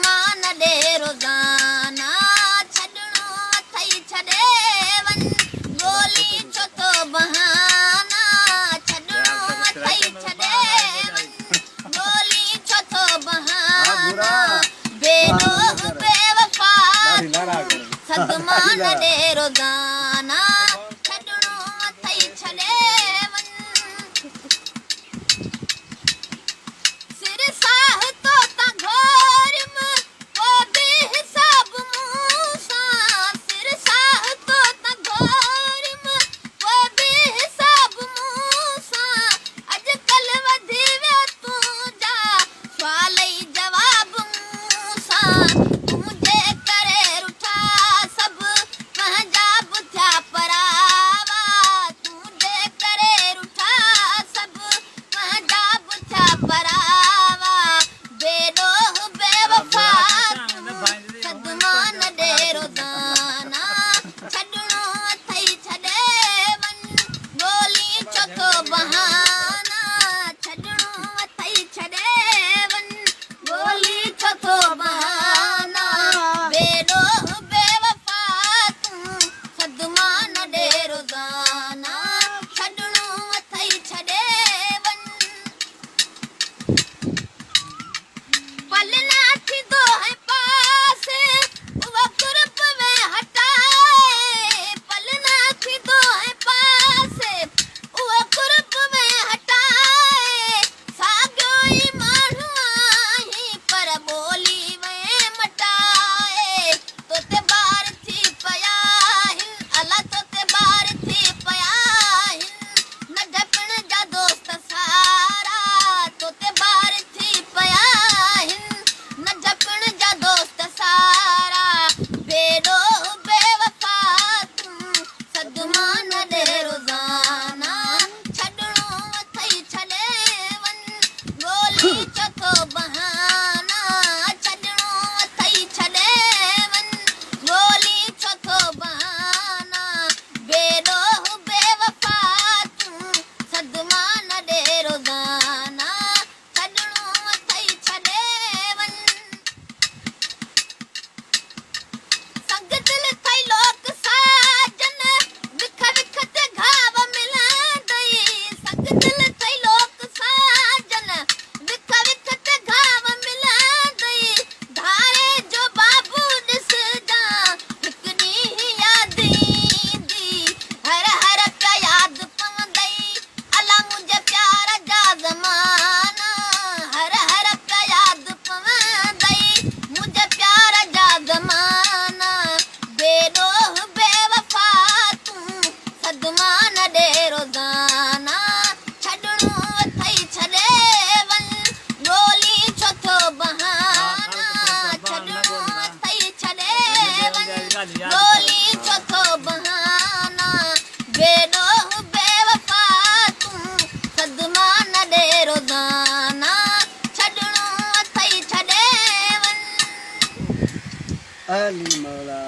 صدما نه ڏي روزانا، ڇڏڻو اٿئي ڇڏي وڃ، ڳولي ڇو ٿو بهانا، ڇڏڻو اٿئي ڇڏي وڃ، ڳولي ڇو ٿو بهانا، بي ڏوهه بي وفا تون، صدما نه ڏي روزانا، ڇڏڻو اٿئي ڇڏي وڃ. سر ساهه تو تان گهوريم، پو به حساب مون سان، سر ساهه تو تان گهوريم، پو به حساب مون سان، اڄ ڪلهه وڌي ويو تنهنجا سوال ئي جواب مون سان، تنهنجي ڪري رٺا سڀ پنهنجا به ٿيا پراوا، تنهنجي ڪري رٺا سڀ پنهنجا به ٿيا پراوا، بي ڏوهه بي وفا تون، صدما نه ڏي روزانا، ڇڏڻو اٿئي ڇڏي وڃ، ڳولين ڇو ٿو بهانا، ڇڏڻو اٿئي ڇڏي وڃ، ڳولين ڇو ٿو بهانا، بي ڏوهه بي وفا تون، صدما نه ڏي روزانا، ڇڏڻو اٿئي ڇڏي وڃ. پل نه ٿيندو ۽ پاس اهو قرب ۾ هٽائي، پل نه ٿيندو ۽ پاس اهو قرب ۾ هٽائي، ساڳيو ئي ماڻهو آهين پر ٻولي وئين مٽائي، توتي بار ٿي پيا آهن الا توتي بار ٿي پيا آهن ننڍپڻ جا دوست سارا توتي بار ٿي پيا آهن ننڍپڻ جا دوست سارا بي ڏوهه بي وفا تون صدما نه ڏي روزانا ڇڏڻو اٿئي ڇڏي وڃ ڳولي ڇو ٿو بهانا ڇڏڻو اٿئي ڇڏي وڃ ڳولي ڇو ٿو بهانا بي ڏوهه بي وفا تون صدما نه ڏي روزانا ڇڏڻو اٿئي ڇڏي وڃ. سنگ دل ٿئي لوڪ ساجن، وک وک تي گهاو ملندئي. سنگ دل ٿئي لوڪ ساجن، وک وک تي گهاو ملندئي. ڌاري جو بابو ڏسجان، هڪ ڏينهن ياد ايندي. هر هر پيا ياد پوندئي، الا منهنجي پيار جا زمانا. هر هر پيا ياد پوندئي، منهنجي پيار جا زمانا. بي ڏوهه بي وفا تون، صدما نه ڏي روزانا. ڇڏڻو اٿئي ڇڏي وڃ، ڳولين ڇو ٿو بهانا. ڇڏڻو اٿئي ڇڏي وڃ، ڳولين ڇو ٿو بهانا. بي ڏوهه بي وفا تون، صدما نه ڏي روزانا. ڇڏڻو اٿئي ڇڏي وڃ. علي مولا.